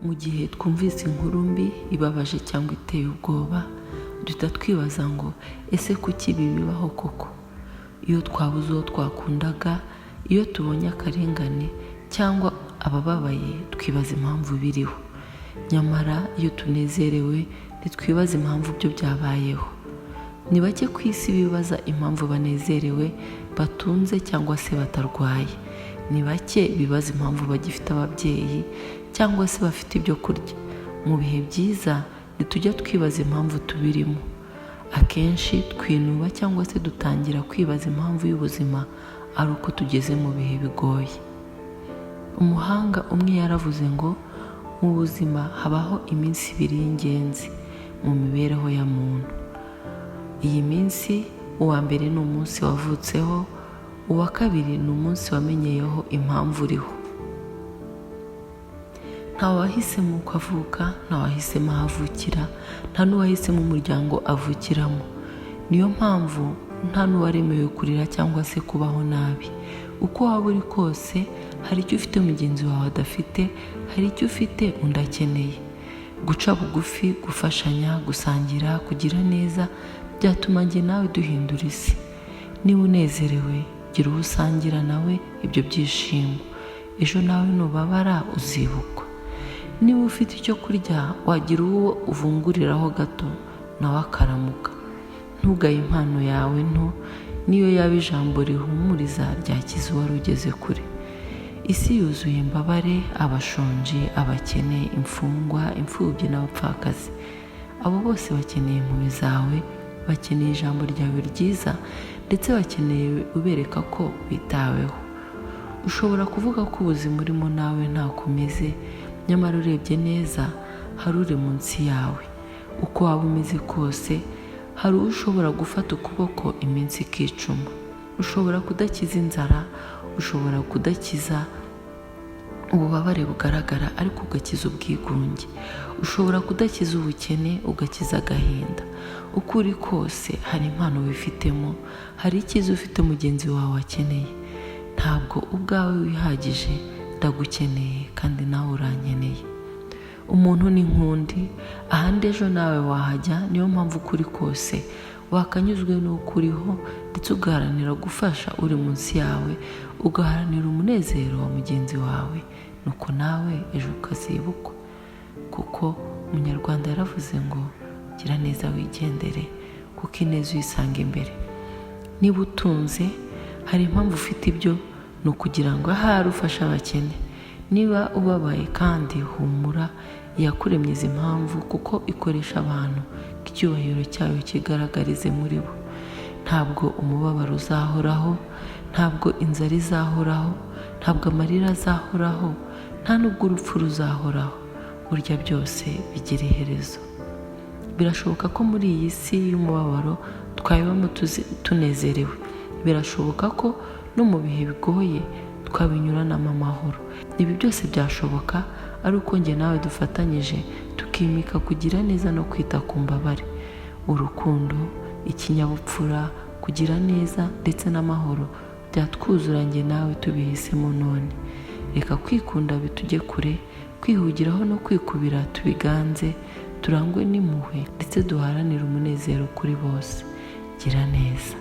Mu gihe twumvise inkuru mbi ibabaje cyangwa iteye ubwoba, duhita twibaza ngo: "Ese kuki ibi bibaho koko?" Iyo twabuze uwo twakundaga, iyo tubonye akarengane cyangwa abababaye, twibaza impamvu biriho. Nyamara iyo tunezerewe, ntitwibaza impamvu byo byabayeho. Ni bake ku isi bibaza impamvu banezerewe, batunze cyangwa se batarwaye. Ni bake bibaza impamvu bagifite ababyeyi cyangwa se bafite ibyo kurya. Mu bihe byiza ntitujya twibaza impamvu tubirimo. Akenshi twinuba cyangwa se dutangira kwibaza impamvu y'ubuzima ari uko tugeze mu bihe bigoye. Umuhanga umwe yaravuze ngo: "Mu buzima habaho iminsi ibiri y'ingenzi mu mibereho ya muntu. Iyi minsi, uwa mbere ni umunsi wavutseho, uwa kabiri ni umunsi wamenyeyeho impamvu uriho." Nta wahisemo uko avuka, nta wahisemo aho avukira, nta n'uwahisemo umuryango avukiramo. Niyo mpamvu nta n'uwaremewe kurira cyangwa se kubaho nabi. Uko waba uri kose, hari icyo ufite mugenzi wawe adafite, hari icyo ufite undi akeneye. Guca bugufi, gufashanya, gusangira, kugira neza byatuma njye nawe duhindura isi. Niba unezerewe, gira uwo usangira nawe ibyo byishimo. Ejo nawe nubabara uzibukwa. Niba ufite icyo kurya, wagira uwo uvunguriraho gato nawe akaramuka. Ntugaye impano yawe nto, niyo yaba ijambo rihumuriza ryakiza uwari ugeze kure. Isi yuzuye imbabare, abashonji, abakene, imfungwa, imfubyi n'abapfakazi. Abo bose bakeneye impuhwe zawe, bakeneye ijambo ryawe ryiza, ndetse bakeneye ubereka ko bitaweho. Ushobora kuvuga ko ubuzima urimo nawe ntako umeze, nyamara urebye neza hari uri munsi yawe. Uko waba umeze kose, hari uwo ushobora gufata ukuboko iminsi ikicuma. Ushobora kudakiza inzara, ushobora kudakiza ububabare bugaragara, ariko ugakiza ubwigunge. Ushobora kudakiza ubukene, ugakiza agahinda. Uko uri kose, hari impano wifitemo, hari icyiza ufite mugenzi wawe akeneye. Ntabwo ubwawe wihagije, ndagukeneye kandi nawe urankeneye. Umuntu ni nk'undi, ahandi ejo nawe wahajya. Niyo mpamvu uko uri kose wakanyuzwe n'uko uriho, ndetse ugaharanira gufasha uri munsi yawe, ugaharanira umunezero wa mugenzi wawe, nuko nawe ejo ukazibukwa. Kuko Umunyarwanda yaravuze ngo: "Gira neza wigendere, kuko ineza uyisanga imbere." Niba utunze, hari impamvu ufite ibyo, ni ukugira ngo ahari ufashe abakene. Niba ubabaye kandi, humura, iyakuremye izi mpamvu, kuko ikoresha abantu ngo icyubahiro cyayo kigaragarize muri bo. Ntabwo umubabaro uzahoraho, ntabwo inzara izahoraho, ntabwo amarira azahoraho, nta n'ubwo urupfu ruzahoraho. Burya byose bigira iherezo. Birashoboka ko muri iyi si y'umubabaro twabibamo tunezerewe. Birashoboka ko no mu bihe bigoye twabinyuranamo amahoro. Ibi byose byashoboka ari uko njye nawe dufatanyije, tukimika kugira neza no kwita ku mbabare. Urukundo, ikinyabupfura, kugira neza ndetse n'amahoro byatwuzura njye nawe tubihisemo none. Reka kwikunda bitujye kure, kwihugiraho no kwikubira tubiganze, turangwe n'impuhwe ndetse duharanire umunezero kuri bose. Gira neza.